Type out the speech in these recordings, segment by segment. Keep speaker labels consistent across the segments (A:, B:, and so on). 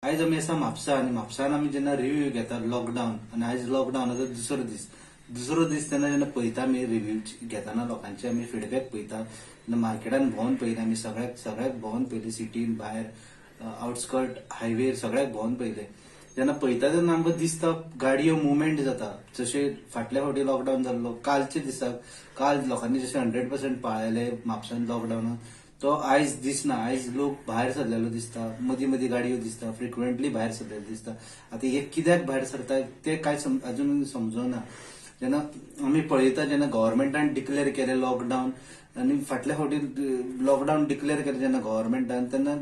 A: आयज आमी आसा म्हापसा आनी म्हापसान आमी जेन्ना रिव्यू घेता लॉकडावन आनी आयज लॉकडावनाचो दुसरो दीस. दुसरो दीस तेन्ना जेन्ना पळयता आमी रिव्यू घेतना लोकांचे आमी फिडबॅक पळयता तेन्ना मार्केटान भोंवन पळयले आमी, सगळ्याक सगळ्याक भोंवन पळयले, सिटीन भायर आउटस्कर्ट हायवेर सगळ्याक भोंवन पळयले. जेन्ना पळयता तेन्ना आमकां दिसता गाडयो मुवमेंट जाता. जशें फाटल्या फावटी लॉकडावन जाल्लो कालच्या दिसाक, काल लोकांनी जशें 100% पाळयले म्हापसान लॉकडावनान, तो आयज दिसना. आयज लोक भायर सरलेलो दिसता, मदीं मदीं गाडयो दिसता, फ्रिक्वेंटली भायर सरलेले दिसता. आतां हे कित्याक भायर सरता ते कांय अजून समजना. जेन्ना आमी पळयता जेन्ना गव्हर्मेंटान डिक्लेअर केलें लॉकडावन आनी फाटल्या फावटी लॉकडावन डिक्लेअर केलें जेन्ना गव्हर्मेंटान, तेन्ना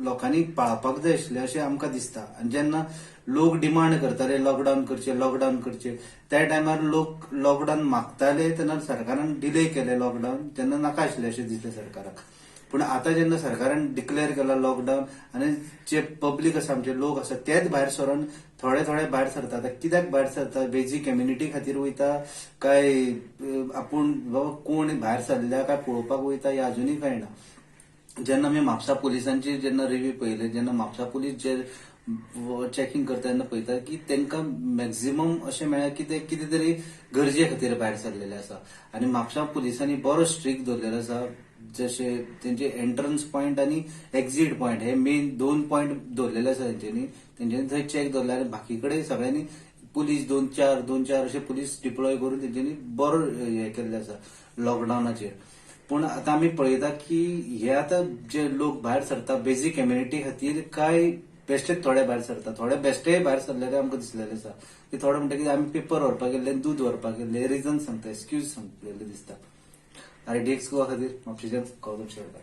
A: लोकांनी पाळपाक जाय आशिल्लें अशें आमकां दिसता. आनी जेन्ना लोक डिमांड करताले लॉकडावन करचे लॉकडावन करचे, त्या टायमार लोक लॉकडावन मागताले तेन्ना सरकारान डिले केलें लॉकडावन, तेन्ना नाका आशिल्लें अशें दिसलें सरकाराक. पूण आतां जेन्ना सरकारान डिक्लेअर केला लॉकडावन आनी जे पब्लीक आसा, आमचे लोक आसा, तेच भायर सरून थोडे थोडे भायर सरता. आतां कित्याक भायर सरता? बेजीक कम्युनिटी खातीर वयता काय आपूण बाबा कोण भायर सरल्या काय पळोवपाक वयता हें अजुनूय कळना. जेन्ना आमी म्हापसा पुलिसांची जेन्ना रिव्यू पळयले, जेन्ना म्हापसा पुलीस जे चॅकिंग करता तेन्ना पळयता की तांकां मॅक्झिमम अशें मेळ्ळा की ते कितें तरी गरजे खातीर भायर सरलेले आसा. आनी म्हापसा पुलिसांनी बरो स्ट्रीक दवरलेलो आसा, जशे तेंचे एंट्रन्स पॉयंट आनी एक्झीट पॉयंट हे मेन 2 पॉयंट दवरलेले आसा तेंच्यांनी. तेंच्यांनी थंय चॅक दवरले आनी बाकी कडेन सगळ्यांनी पुलीस 2-4 2-4 अशे पुलीस डिप्लॉय करून तेंच्यांनी बरो हे केल्ले आसा लॉकडावनाचेर. पूण आतां आमी पळयता की हे आतां जे लोक भायर सरता बेजीक कम्युनिटी खातीर काय बेश्टेच थोडे भायर सरता, थोडे बेश्टेय भायर सरलेले आमकां दिसलेले आसा. की थोडे म्हणटा की आमी पेपर व्हरपाक गेल्ले, दूद व्हरपाक गेल्ले, रिजन सांगता, एक्सक्यूज सांगलेले दिसता. आरडीएक्स गोवा खातीर म्हापशेच्यान गौतम शेवकार.